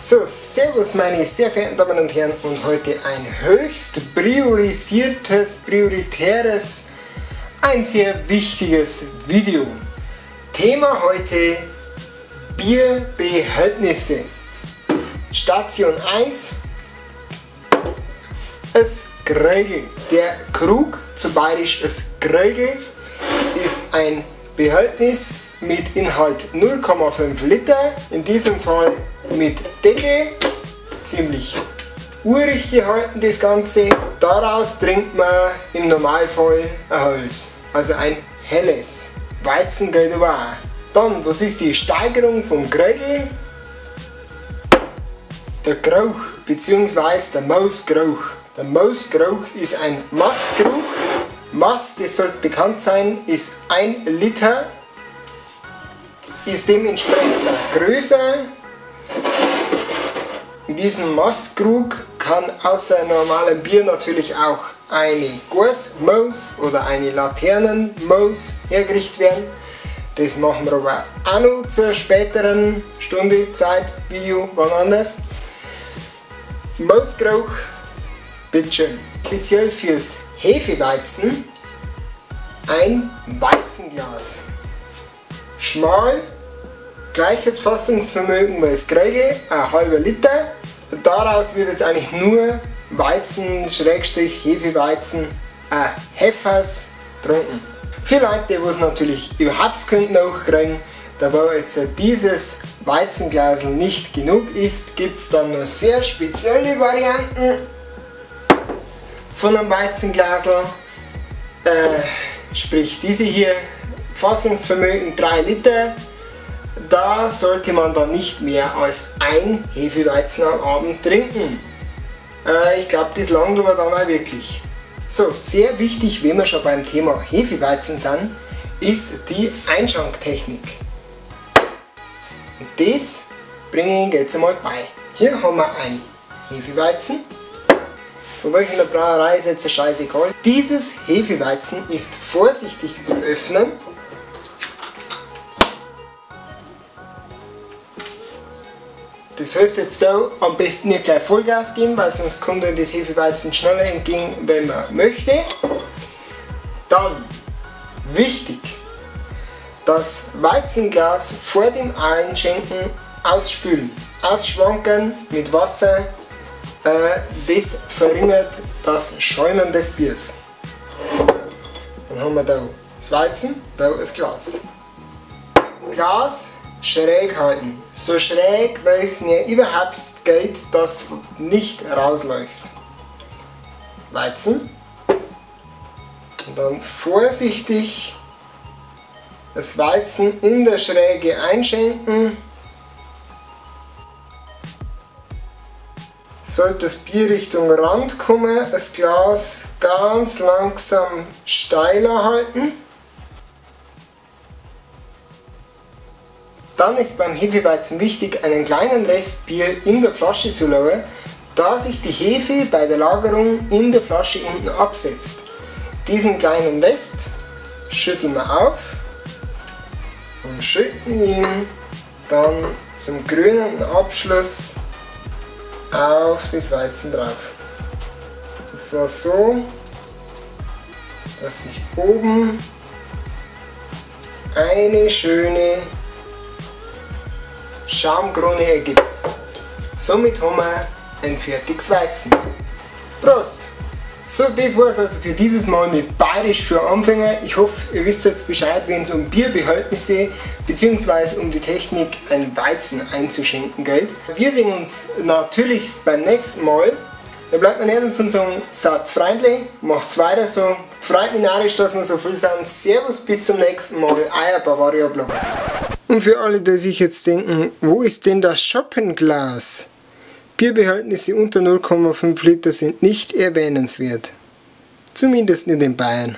So, servus meine sehr verehrten Damen und Herren und heute ein höchst priorisiertes, prioritäres, ein sehr wichtiges Video. Thema heute Bierbehältnisse. Station 1, es Krögel. Der Krug, zu bayerisch es Krögel, ist ein Behältnis mit Inhalt 0,5 Liter, in diesem Fall mit Deckel, ziemlich urig gehalten das Ganze. Daraus trinkt man im Normalfall ein Helles, also ein helles. Weizen geht aber auch. Dann, was ist die Steigerung vom Krögel? Der Krauch bzw. der Maßkrug. Der Maßkrug ist ein Maßkrug. Maß, das sollte bekannt sein, ist 1 Liter, ist dementsprechend auch größer. In diesem Maßkrug kann außer normalem Bier natürlich auch eine Gasmaus oder eine Laternenmaus hergerichtet werden. Das machen wir aber auch noch zur späteren Stunde, Zeit, Video, wann anders. Maßkrug, bitteschön. Speziell fürs Hefeweizen ein Weizenglas. Schmal, gleiches Fassungsvermögen wie das Krögel, ein halber Liter. Daraus wird jetzt eigentlich nur Weizen, Schrägstrich, Hefeweizen, Hefers trunken. Für Leute, die es natürlich überhaupt können nachkriegen, da wo jetzt dieses Weizenglasl nicht genug ist, gibt es dann noch sehr spezielle Varianten von einem Weizenglasl, sprich diese hier, Fassungsvermögen 3 Liter. Da sollte man dann nicht mehr als ein Hefeweizen am Abend trinken. Ich glaube, das langt aber dann auch wirklich. So, sehr wichtig, wenn wir schon beim Thema Hefeweizen sind, ist die Einschanktechnik. Und das bringe ich Ihnen jetzt einmal bei. Hier haben wir ein Hefeweizen. Von welcher Brauerei ist jetzt scheißegal. Dieses Hefeweizen ist vorsichtig zu öffnen. Das heißt jetzt da am besten nicht gleich Vollgas geben, weil sonst kommt dann das Hefeweizen schneller entgegen, wenn man möchte. Dann, wichtig, das Weizenglas vor dem Einschenken ausspülen. Ausschwanken mit Wasser, das verringert das Schäumen des Biers. Dann haben wir da das Weizen, da das Glas. Glas schräg halten. So schräg, weil es mir überhaupt geht, dass nicht rausläuft. Weizen. Und dann vorsichtig das Weizen in der Schräge einschenken. Sollte das Bier Richtung Rand kommen, das Glas ganz langsam steiler halten. Dann ist beim Hefeweizen wichtig, einen kleinen Rest Bier in der Flasche zu lassen, da sich die Hefe bei der Lagerung in der Flasche unten absetzt. Diesen kleinen Rest schütteln wir auf und schütten ihn dann zum grünen Abschluss auf das Weizen drauf. Und zwar so, dass sich oben eine schöne Schaumkrone ergibt. Somit haben wir ein fertiges Weizen. Prost! So, das war's also für dieses Mal mit Bayerisch für Anfänger. Ich hoffe, ihr wisst jetzt Bescheid, wenn es um Bierbehältnisse bzw. um die Technik, ein Weizen einzuschenken geht. Wir sehen uns natürlich beim nächsten Mal. Da bleibt mir nicht nur zum sagen, seid freundlich, macht's weiter so. Freut mich narrisch, dass wir so viel sind. Servus, bis zum nächsten Mal, euer Bavaria Blogger. Und für alle, die sich jetzt denken, wo ist denn das Schoppenglas? Bierbehältnisse unter 0,5 Liter sind nicht erwähnenswert. Zumindest nicht in Bayern.